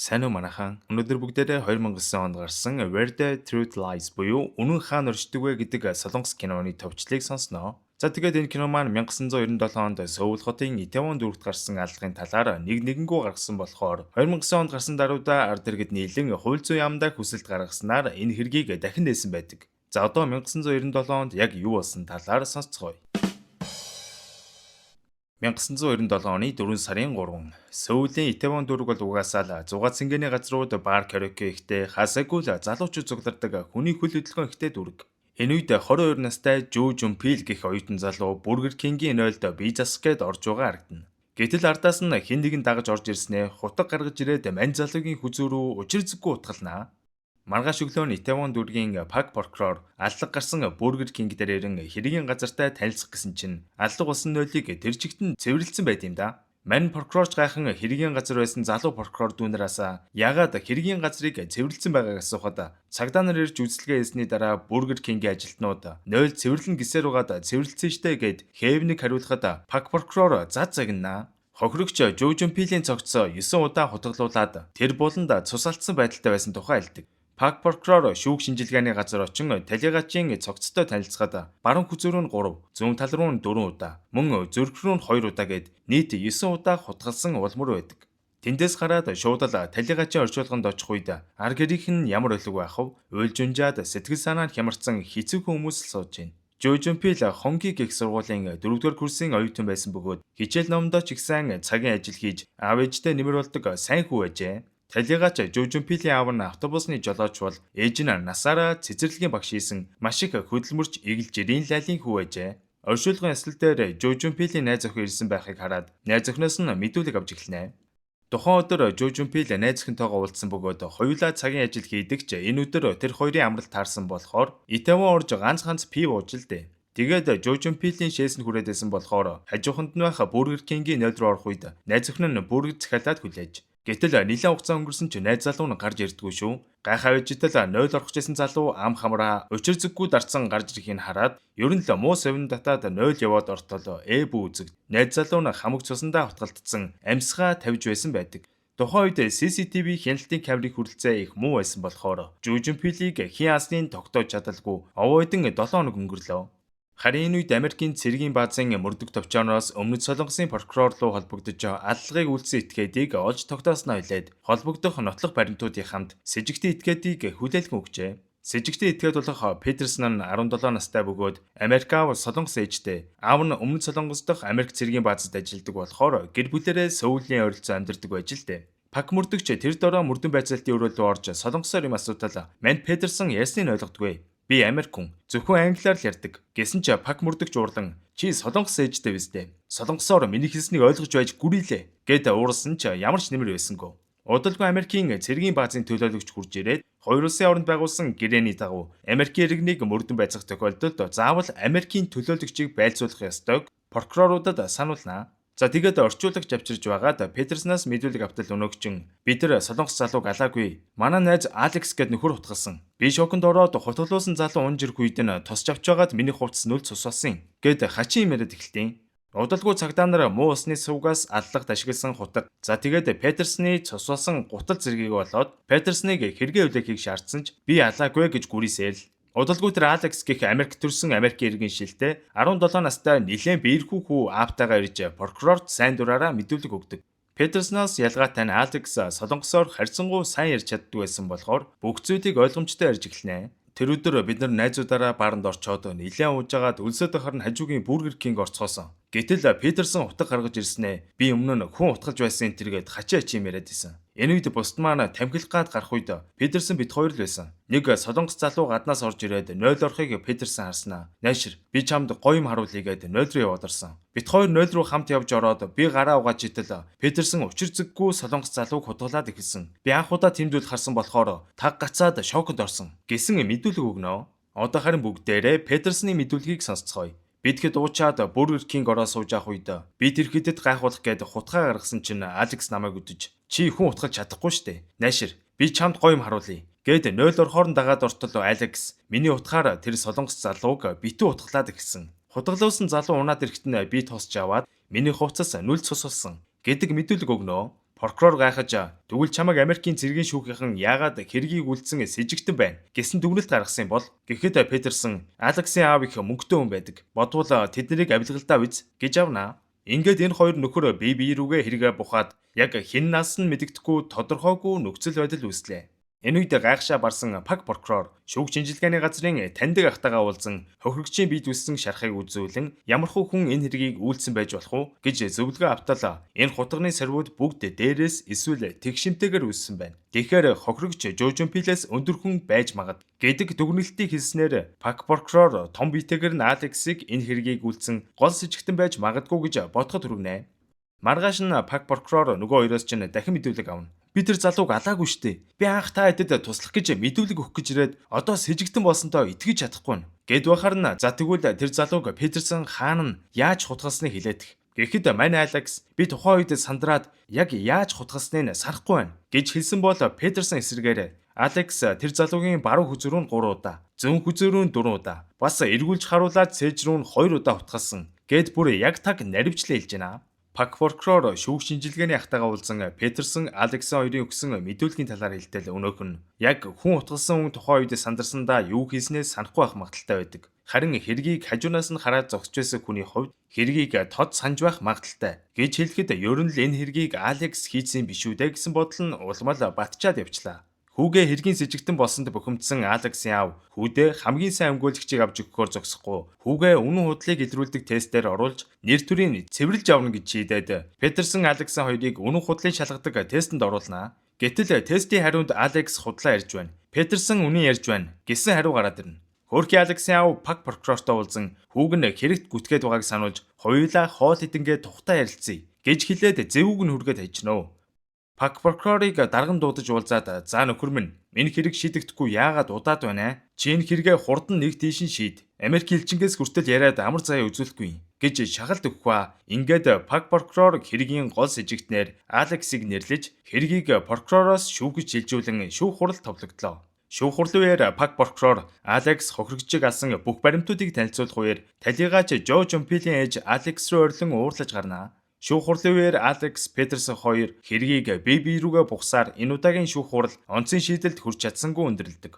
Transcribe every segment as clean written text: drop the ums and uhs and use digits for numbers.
Сайн уу, манайхан. Өнөөдөр бүгдээрээ 2009 онд гарсан Where the Truth Lies буюу Үнэн хаана оршдог вэ гэдэг солонгос киноны товчлыг сонсноо. За, тэгээд энэ кино маань 1997 онд Сөүл хотын Итэвон дүүрэгт гарсан аллагын талаар нэг нэгэнгүү гаргасан болохоор 2009 онд гарсан даруйда ард иргэд нийлэн хууль зүйн яамдаа хүсэлт гаргаснаар энэ хэргийг дахин нээсэн байдаг. За, одоо 1997 онд яг юу болсон талаар сонсцгоё. 1997 оны 4 сарын 3, Сөүлийн Итэвон дүүрэг бол угаасаа л зугаа цэнгэний газрууд, бар, караоке ихтэй, хасаагүй л залуучууд цуглардаг хүний хөл хөдөлгөөн ихтэй дүүрэг. Энэ үед 22 настай Жүү Жумпил гэх оюутан залуу Бургер Кингийн 0-д бие засах гээд орж байгаа харагдана. Гэтэл ардаас нь хэн нэгэн дагаж орж ирснээ хутга гаргаж ирээд мань залуугийн хүзүү рүү учир зүйгүй утгалнаа. Маргааш өглөө нь Итэвон дүүргийн Пак прокурор аллага гарсан Бургер Кинг дээр ирэн хэргийн газартай танилцах гэсэн чинь аллага болсон нойлыг тэр чигт нь цэвэрлсэн байт юм да. Мань прокурорч гайхан хэргийн газар байсан залуу прокурор дүүнээс яагаад хэргийн газрыг цэвэрлсэн байгааг асуухад цагдаа нар ирж үзэлгээ хийсний дараа Бургер Кингийн ажилтнууд нойл цэвэрлэн гэсээр угаад цэвэрлсэн штэ гэд хээвнийг хариулахад Пак прокурор зад загнаа. Хохирогч Жүүжинпилийн цогц 9 удаа хутгалуулаад тэр буланд цус алдсан байдалтай байсан тухай хэлдэг. Пак прокурор шүүх шинжилгээний газар очин талигачийн цогцтой танилцахад баруун хүзүү рүү нь 3, зүүн тал руу нь 4 удаа, мөн зүрх рүү нь 2 удаа гээд нийт 9 удаа хутгалсан улмөр байдаг. Тэндээс гараад шууд л талигачийн орчуулганд очих үед ар гэрийнх нь ямар ойлог байх вэ? Уйлж унжаад сэтгэл санаа нь хямарсан хэцүүхэн хүмүүс л сууж байна. Жожинпил Хонги гэх сургуулийн 4-р курсын оюутан байсан бөгөөд хичээл номдоо ч их сайн цагийн ажил хийж аав ээжтэй нэмэр болдог сайн хүү байжээ. Талигаач Жожинпилийн аав нь автобусны жолооч бол ээж нь насаараа цэцэрлэгийн багш хийсэн маш их хөдөлмөрч эгэл жирийн лайлын хүү байжээ. Оршуулгын ёслол дээр Жожинпилийн найз охин ирсэн байхыг хараад найз охиноос нь мэдүүлэг авч эхэлнэ. Тухайн өдөр Жожинпил найз охинтойгоо уулзсан бөгөөд хоёулаа цагийн ажил хийдэг ч энэ өдөр тэр хоёрын амралт таарсан болохоор Итэвон орж ганц ганц пив ууж л дээ. Тэгээд Жожинпилийн шээсэнд хүрээд байсан болохоор хажууханд нь байх Бургер Кингийн 0 руу орох үед найз охин нь бургер захиалаад хүлээж. Гэтэл нэлээн хугацаа өнгөрсөн ч найз залуу нь гарч ирдэггүй шүү. Гайхаа ижтэл 0 орох гэсэн залуу ам хамраа учир зүйгүй дарцсан гарч ирэхийг хараад ер нь л муу совин татаад 0 яваад ортол ээ бүү үзэг. Найз залуу нь хамаг цусандаа хутгалтдсан амьсгаа тавьж байсан байдаг. Тухайн үед CCTV хяналтын камерын хүрэлцээ их муу байсан болохоор Жүүжинпилийг хэн асныг тогтоож чадалгүй овоодон 7 хоног өнгөрлөө. Харин энэ үед Америкийн цэргийн баазын мөрдөх товчооноос Өмнөд Солонгосын прокурор руу холбогдож аллагыг үйлдсэн этгээдийг олж тогтоосноо хэлээд холбогдох нотлох баримтуудын хамт сэжигтэн этгээдийг хүлээлгэн өгчээ. Сэжигтэн этгээд болох Петерсон нь 17 настай бөгөөд Америк аав, Солонгос ээжтэй. Аав нь Өмнөд Солонгос дахь Америк цэргийн баазад ажилладаг болохоор гэр бүлээрээ Сөүлийн ойролцоо амьдардаг байж л дээ. Пак мөрдөгч тэр дороо мөрдөн байцаалтын өрөө рүү орж солонгосоор юм асуудал Манд Петерсон ярьсныг ойлгодгүй. Би Америк хүн. Зөвхөн англиар л ярьдаг. Гэсэн чи Пак мөрдөгч уурлан "Чи солонгос ээжтэй биз дээ. Солонгосоор миний хэлснийг ойлгож байж гүрийлээ" гэд уурсан ч ямар ч нэмэр байсангүй. Удалгүй Америкийн цэргийн баазын төлөөлөгч хурж ирээд хоёр улсын хооронд байгуулсан гэрээний дагуу Америкийн иргэнийг мөрдөн байцаах тохиолдолд заавал Америкийн төлөөлөгчийг байлзуулах ёстойг прокуроруудад сануулнаа. За, тэгээд орчуулагч авчирж байгаад Петерснаас мэдүүлэг автал өнөөгчин "Бид нар солонгос залууг алаагүй. Манай найз Алекс гэд нөхөр хутгалсан. Би шоконд ороод хутгалуулсан залуу унж ирэх үед нь тосч авч байгаад миний хувцас нүл цус болсон" гэд хачин юм яриад эхэлтийн. Удалгүй цагдаа нар муу усны сувгаас аллагт ашигласан хутга. За, тэгээд Петерсны цус болсон гутал зэргийг болоод Петерсныг хэрэгээ хүлээхийг шаардсан ч би алаагүй гэж гүрийсээл. Удалгүй тэр Алекс гэх Америк төрсэн Америкийн иргэн шилтэй 17 настай нэлээн биерхүү хүү аавтайгаа ирж прокурорт сайн дураараа мэдүүлэг өгдөг. Петерсноос ялгаатай нь Алекс солонгосоор харьцангуй сайн ярьж чаддаг байсан болохоор бүх зүйлийг ойлгомжтой ярьж эхэлнэ. "Тэр өдөр бид нар найзуудаараа бааранд орчоод нэлээн ууж агаад өлсөд байхаар нь хажуугийн Бургер Кинг орцгоосон. Гэтэл Петерсон утга гаргаж ирснээ би өмнө нь хүн утгалж байсан энэ тэргээд хачаа хачи юм яриад исэн. Энэ үед бусд маань тамхилах гад гарах үед Петерсон бид хоёр л байсан. Нэг солонгос залуу гаднаас орж ирээд 0 орохыг Петерсон харснаа. 'Найшир, би чамд гоё юм харуулъя' гээд 0 руу яваад орсон. Бид хоёр 0 руу хамт явж ороод би гараа угааж итэл Петерсон учир зүйгүй солонгос залууг хутгалаад эхэлсэн. Би анх удаа тийм зүйл харсан болохоор таг гацаад шоконд орсон" гэсэн мэдүүлэг өгнө. Одоо харин бүгдээрээ Петерсны мэдүүлгийг сонсцгоё. "Бид хэд уучаад Бургер Кинг ороо сууж авах үед би тэр хэдэд гайхуулах гээд хутгаа гаргасан чинь Алекс намайг үдэж 'Чи хүн утгалж чадахгүй штэ. Найшир, би чамд гоё юм харуулъя" гэд 0 орохоор нь дагаад ортол Алекс миний утгаар тэр солонгос залууг битүү утгалаад эхэлсэн. Хутгалуулсан залуу унаад ирэхэд нь би тусч аваад миний хувцас нүл цус болсон" гэдэг мэдүүлэг өгнө. Прокурор гайхаж, "Тэгвэл чамайг Америкийн цэргийн шүүхийнхэн яагаад хэргийг үйлдсэн сэжигтэн байна" гэсэн дүгнэлт гаргасан юм бол гэхэд Петерсон, "Алексийн аав их мөнгөтэй хүн байдаг. Бодвол тэднийг авилгалдаа биз" гэж авна. Ингээд энэ хоёр нөхөр бие бие рүүгээ хэрэгээ бухаад яг хэн нас нь мэдэгдэхгүй тодорхойгүй нөхцөл байдал үүслээ. Энэ үед гайхшаа барсан Пак прокурор шүүх шинжилгээний газрын таньдаг ахтайгаа уулзан хохирогчийн биед үүссэн шархыг үзүүлэн ямархуу хүн энэ хэргийг үйлдсэн байж болох уу гэж зөвлөгөө автал энэ хутганы сорвиуд бүгд дээрээс эсвэл тэгшимтэйгээр үүссэн байна. Тэгэхээр хохирогч Жожомпилээс өндөр хүн байж магад гэдэг дүгнэлтийг хэлснээр Пак прокурор том биетэйгээр нь Алексийг энэ хэргийг үйлдсэн гол сэжигтэн байж магадгүй гэж бодоход хүргэнэ. Маргааш нь Пак прокурор нөгөө хоёроос чинь дахин мэдүүлэг авна. Би тэр залууг алаагүй штэ. Би анх та хэдэд туслах гэж мэдүүлэг өгөх гэж ирээд одоо сэжигтэн болсонтоо итгэж чадахгүй нь. Гэд байхаар нь за тэгвэл тэр залууг Петерсон хаана нь яаж хутгалсныг хэлээдэх. Гэхэд мань Алекс би тухайн үед сандраад яг яаж хутгалсныг нь санахгүй байна гэж хэлсэн бол Петерсон эсрэгээр Алекс тэр залуугийн баруун хөзөр нь 3 удаа, зүүн хөзөр нь 4 удаа, бас эргүүлж харуулаад цээж рүү нь 2 удаа хутгалсан. Гэд бүр яг таг наривчлан хэлж байна. Пак прокурор шүүх шинжилгээний ахтайгаа уулзан Петерсон, Алексын хоёрын өгсөн мэдүүлгийн талаар хэлтэл өнөөх нь яг хүн хутгалсан хүн тухайн үед сандарсандаа юу хийснээ санахгүй байх магадлалтай байдаг. Харин хэргийг хажуунаас нь хараад зогсож байсан хүний хувьд хэргийг тод санаж байх магадлалтай гэж хэлэхэд ер нь л энэ хэргийг Алекс хийсэн биш үү дээ гэсэн бодол нь улмал батчаад явчлаа. Хүүгээ хэргийн сэжигтэн болсонд бухимдсан Алексын аав хүүдээ хамгийн сайн өмгөөлөгчийг авч өгөхөөр зогсохгүй. Хүүгээ үнэн худлыг илрүүлдэг тестээр оруулж нэр төрийг цэвэрлж авна гэж шийдээд Петерсон, Алексын хоёрыг үнэн худлыг шалгадаг тестэнд оруулна. Гэтэл тестийн хариунд Алекс худлаа ярьж байна. Петерсон үнэн ярьж байна гэсэн хариу гараад ирнэ. Хөөрхий Алексийн аав Пак прокурортой уулзан хүүг нь хэрэгт гүтгээд байгааг сануулж хоёулаа хоол идэнгээ тухтай ярилцъя гэж хэлээд зэвүүг нь хүргээд хайчнөө. Пак прокурорыг дарган дуудаж уулзаад за нөхөр минь, энэ хэрэг шийдэгдэхгүй яагаад удаад байна аа? Чи энэ хэрэгээ хурдан нэг тийш нь шийд. Америк элчингээс хүртэл яриад амар заяа үзүүлэхгүй гэж шахалт өгөх ба. Ингээд Пак прокурор хэргийн гол сэжигтнээр Алексийг нэрлэж хэргийг прокуророос шүүгэж шилжүүлэн шүүх хурал товлогдлоо. Шүүх хурлын үеэр Пак прокурор Алекс хохирогчийг алсан бүх баримтуудыг танилцуулах үеэр талийгаач Жо Жомпилийн ээж Алекс руу орилон уурлаж гарна. Шүүх хурлын үеэр Алекс, Петерсон хоёр хэргийг бие бие рүүгээ бухсаар энэ удаагийн шүүх хурал онцгийн шийдэлд хүрч чадсангүй өндөрлөдөг.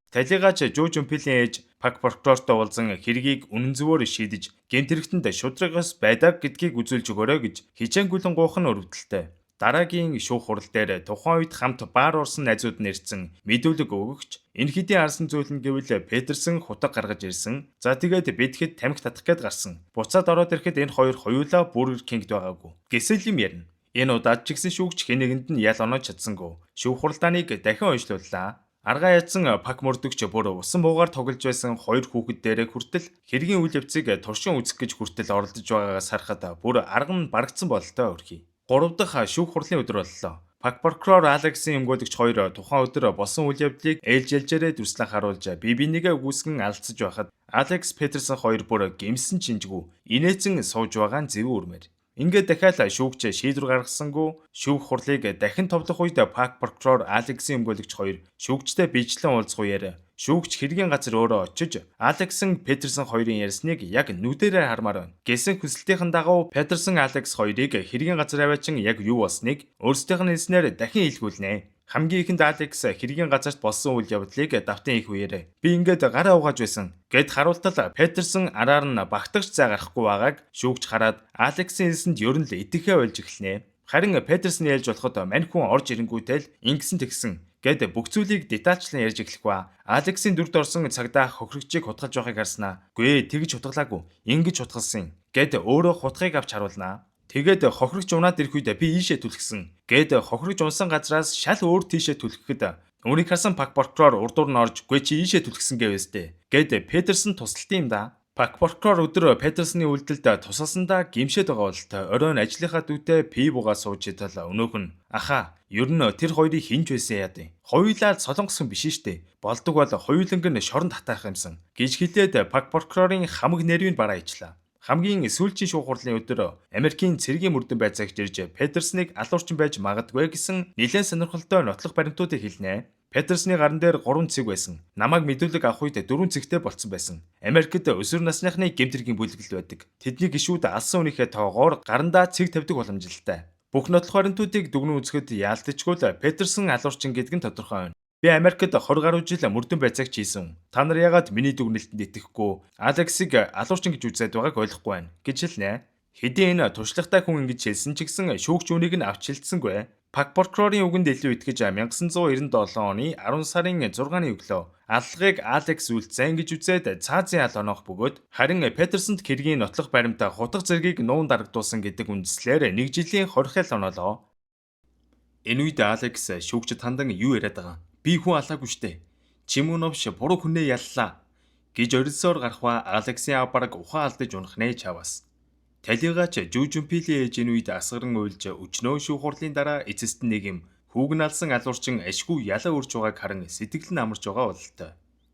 Талийгаач Жо Жомпилийн ээж Пак прокурортой уулзан хэргийг үнэн зөвөөр шийдэж гэмт хэрэгтэнд шударгаас байдаг гэдгийг үзүүлж өгөөрэй гэж хичээнгүлэн гуйх нь өрөвдөлтэй. Дараагийн шүүх хурал дээр тухайн үед хамт баар орсон найзууд нь ирсэн мэдүүлэг өгөгч энэ хэдийн харсан зүйл нь гэвэл Петерсон хутга гаргаж ирсэн. За тэгээд бид хэд тамхи татах гээд гарсан. Буцаад ороод ирэхэд энэ хоёр хоёулаа Burger King-д байгаагүй. Гэсэн юм ярина. Энэ удаад ч гэсэн шүүгч хэн нэгэнд нь ял оноож чадсангүй. Шүүх хуралдааныг дахин уншлууллаа. Аргаа ядсан Пак мөрдөгч бүр усан буугаар тоглож байсан хоёр хүүхэд дээрээ хүртэл хэргийн үйл явцыг туршин үзэх гэж хүртэл оролдож байгаагаас харахад бүр арга нь барагдсан бололтой өрхий. Гурав дахь шүүх хурлын өдөр боллоо. Пак прокурор, Алексийн өмгөөлөгч хоёр тухайн өдөр болсон үйл явдлыг ээлж ээлжээрээ дүрслэн харуулж бие биенийгээ үгүйсгэн алдсаж байхад Алекс, Петерсон хоёр бүр гэмсэн чинжгүй инээцэн сууж байгаа нь зэвүүн үрмээр. Ингээд дахиад шүүгч шийдвэр гаргасангүй шүүх хурлыг дахин товлох үед Пак прокурор, Алексийн өмгөөлөгч хоёр шүүгчтэй биечлэн уулзах үеэр шүүгч хэргийн газар өөрөө очиж Алексэн Петерсон хоёрын ярьсныг яг нүдэрээ хармаар байна. Гэсэн хүсэлтийн дагуу Петерсон, Алекс хоёрыг хэргийн газар аваачин яг юу болсныг өөрсдийнх нь хэлснээр дахин илгүүлнэ. Хамгийн эхэнд Алекс хэргийн газарт болсон үйл явдлыг давтан их үеэрээ би ингээд гараа угааж байсан гэд харуултал Петерсон араар нь багтагч зай гарахгүй байгааг шүүгч хараад Алексийн хэлсэнд ер нь л итгэхээ болж эхэлнэ. Харин Петерсон ялж болоход мань хүн орж ирэнгүүтэл ингэсэн тэгсэн гэд бүх зүйлийг детальчлан ярьж эхлэх ба Алексийн дүрд орсон цагдаа хохирогчийг хутгалж байгааг харснаа. Гүй тэгж хутгалаагүй, ингэж хутгалсан гэд өөрөө хутгийг авч харуулнаа. Тэгээд хохирогч унаад ирэх үед би ийшээ түлхсэн. Гэд хохирогч унсан газраас шал өөр тийшээ түлхэхэд үүнийг харсан Пак прокурор урдуур нь орж гүй чи ийшээ түлхсэн гэвэстэй. Гэд Петерсон тусалт юм да. Пак прокурор өдөр Петерсны үйлдэлд тусалсандаа гимшээд байгаа бололтой оройн ажлынхаа дүүтэй пив уугаа сууж идэл өнөөх нь аха ер нь тэр хоёрыг хинж байсан яа дий. Хоёулаа солонгос хүн биш штэ. Болдог бол хоёуланг нь шорон татаах юмсан гэж хэлээд Пак прокурорын хамаг нервийг бараа ичлаа. Хамгийн сүүлчийн шүүх хурлын өдөр Америкийн цэргийн мөрдөн байцаагч ирж Петерсныг алуурчин байж магадгүй гэсэн нэлээд сонирхолтой нотлох баримтуудыг хэлнэ. Петерсны гаран дээр 3 цэг байсан. Намайг мэдүүлэг авах үед 4 цэгтэй болцсон байсан. Америкт өсвөр насныхны гэмт хэргийн бүлэглэл байдаг. Тэдний гишүүд алсан хүнийхээ тоогоор гарандаа цэг тавьдаг боломжтой. Бүх нотлох баримтуудыг дүгнэн үзэхэд яалтчгүй л Петерсон алуурчин гэдэг нь тодорхой байна. Би Америкт 20 гаруй жил мөрдөн байцаагч хийсэн. Та нар яагаад миний дүгнэлтэнд итгэхгүй Алексийг алуурчин гэж үзээд байгааг ойлгохгүй байна гэж хэлнэ. Хэдий энэ туршлагатай хүн ингэж хэлсэн ч гэсэн шүүгч үүнийг нь авч хилдсэнгүй. Пак прокурорын үгэнд илүү итгэж 1997 оны 10 сарын 6-ны өглөө аллагыг Алекс үлдсэн гэж үзээд цаазын ал оноох бөгөөд харин Петерсонд хэргийн нотлох баримтаа хутга зэргийг нуун дарагдуулсан гэдэг үндслээр нэг жилийн хорих оноолоо. Энэ үед Алекс шүүгчид хандан юу яриад байгаа? Би хүн алаагүй штэ. Чимүн новш буруу хүнээ яллаа гэж орилсоор гарах ба Алексийн аав бараг ухаан алдаж унах нэ чаваас. Талигаач Жүүжүмпилийн ээж энэ үед асгаран уйлж өчнөө шүүх хурлын дараа эцэст нь нэг юм хүүг нь алсан алуурчин ашгүй ялаа үрж байгааг харан сэтгэл нь амарч байгаа бололтой.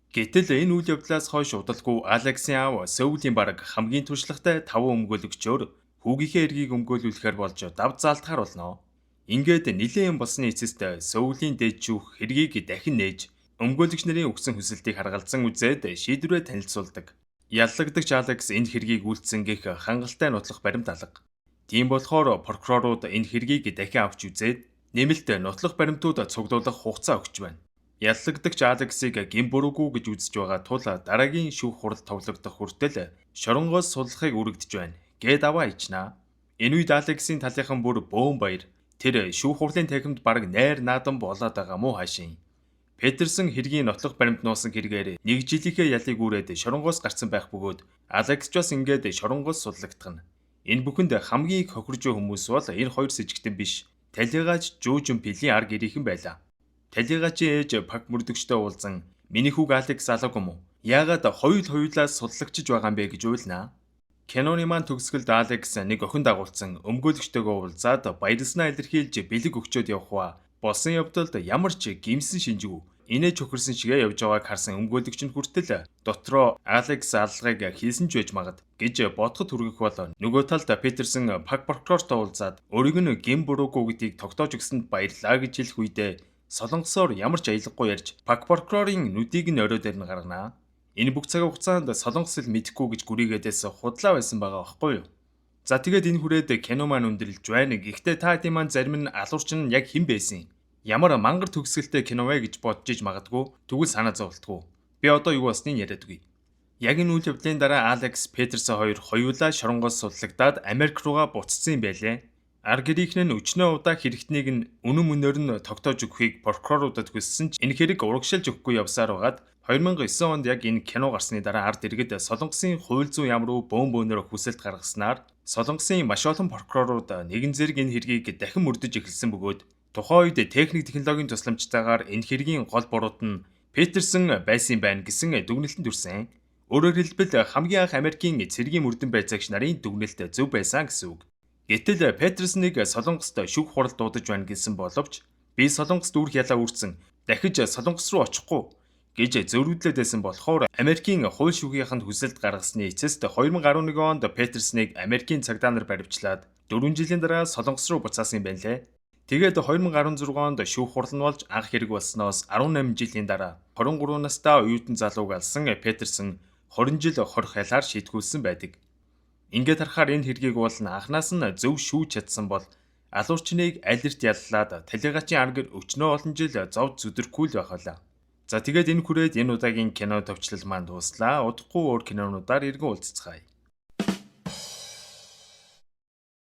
Гэтэл энэ үйл явдлаас хойш удалгүй Алексийн аав Сөүлийн бараг хамгийн туршлагатай 5 өмгөөлөгчөөр хүүгийнхээ эргийг өмгөөлүүлэхээр болж дав заалтахаар болно. Ингээд нилээн юм болсны эцэст Сөүлийн дээд шүүх хэргийг дахин нээж өмгөөлөгч нарын өгсөн хүсэлтийг харгалзан үзээд шийдвэрээ танилцуулдаг. Яллагдагч Алекс энэ хэргийг үйлдсэн гэх хангалттай нотлох баримт алга. Тийм болохоор прокурорууд энэ хэргийг дахин авч үзээд нэмэлт нотлох баримтууд цуглуулах хугацаа өгч байна. Яллагдагч Алексийг гэм буруугүй гэж үзэж байгаа тул дараагийн шүүх хурал тоглогдох хүртэл шоронгоос суллахыг өргөдөж байна. Гээд аваа ичнэ. Энэ үед Алексийн талынхан бүр бөөн баяр. Тэр шүүх хурлын танхимд бараг найр наадам болоод байгаа мó хаашийн. Петерсон хэргийн нотлох баримт нуусан хэрэгээр нэг жилийнхээ ялыг үүрээд шоронгоос гарсан байх бөгөөд Алекс ч бас ингээд шоронгоос суллагдана. Энэ бүхэнд хамгийн их хохирж буй хүмүүс бол энэ хоёр сэжигтэн биш. Талигаач Жүүжүмпилийн ар гэрийнхэн байлаа. Талигаачийн ээж Пак мөрдөгчтэй уулзан миний хүүг Алекс алаагүй юм уу? Яагаад хоёулаа суллагчж байгаа юм бэ гэж уйлнаа. Киноны маань төгсгөлд Алекс нэг охин дагуулсан өмгөөлөгчтэйгөө уулзаад баярласнаа илэрхийлж бэлэг өгчөөд явах ба болсон явдалд ямар ч гэмсэн шинжгүй инээж хохирсон шигээ явж байгааг харсан өмгөөлөгч нь хүртэл дотроо Алекс аллагыг хийсэн ч байж магад гэж бодоход хүргэх бол нөгөө талд Петерсон Пак прокурортой уулзаад өөрийг нь гэм буруугүй гэдгийг тогтоож өгсөнд баярлалаа гэж хэлэх үедээ солонгосоор ямар ч аялгагүй ярьж Пак прокурорын нүдийг нь орой дээр нь гаргана. Энэ бүх цаг хугацаанд солонгос хэл мэдэхгүй гэж гүрийгээдээс худлаа байсан байгаа байхгүй юу? За тэгээд энэ хүрээд кино маань өндөрлөж байна. Гэхдээ та хэдийн маань зарим нь алуурчин нь яг хэн байсан? Ямар мангар төгсгөлтэй кино вэ гэж бодож иж магадгүй. Тэгвэл санаа зовлтгүй. Би одоо юу болсныг яриад өгье. Яг энэ үйл явдлын дараа Алекс Петерсон хоёр хоёулаа шоронгоос суллагдаад Америк руугаа буцсан юм байлээ. Ар гэрийнхэн нь өчнөө удаа хэрэгтнийг нь үнэн мөнөөр нь тогтоож өгөхийг прокуроруудад хүссэн ч энэ хэрэг урагшилж өгөхгүй явсаар байгаад 2009 онд яг энэ кино гарсны дараа ард иргэд Солонгосын хууль зүйн яам руу бөөн бөөнөр хүсэлт гаргаснаар Солонгосын маш олон прокурорууд нэгэн зэрэг энэ хэргийг дахин мөрдөж эхэлсэн бөгөөд тухайн үед техник технологийн тусламжтайгаар энэ хэргийн гол буруут нь Петерсон байсан юм байна гэсэн дүгнэлтэнд хүрсэн. Өөрөөр хэлбэл хамгийн анх Америкийн цэргийн мөрдөн байцаагч нарын дүгнэлт зөв байсан гэсэн үг. Гэтэл Петерсоныг Солонгост шүүх хурал дуудаж байна гэсэн боловч би Солонгост үүрх ялаа үүрсэн дахиж Солонгос руу очихгүй гэж зөрүүдлээд байсан болохоор Америкийн хууль шүүхийнхэнд хүсэлт гаргасны эцэст 2011 онд Петерсоныг Америкийн цагдаа нар баривчлаад 4 жилийн дараа Солонгос руу буцаасан юм байна лээ. Тэгээд 2016 онд шүүх хурал нь болж анх хэрэг болсноос 18 жилийн дараа 23 настай оюутан залууг алсан Петерсон 20 жил хорих ялаар шийтгүүлсэн байдаг. Ингээд харахаар энэ хэргийг бол анханаас нь зөв шүүж чадсан бол алуурчныг аль эрт яллаад талигаачийн ар гэр өчнөө олон жил зовж зүдрэхгүй л байх байлаа. За тэгээд энэ хүрээд энэ удаагийн кино товчлол маань дууслаа. Удахгүй өөр кинонуудаар эргэн уулзацгаая.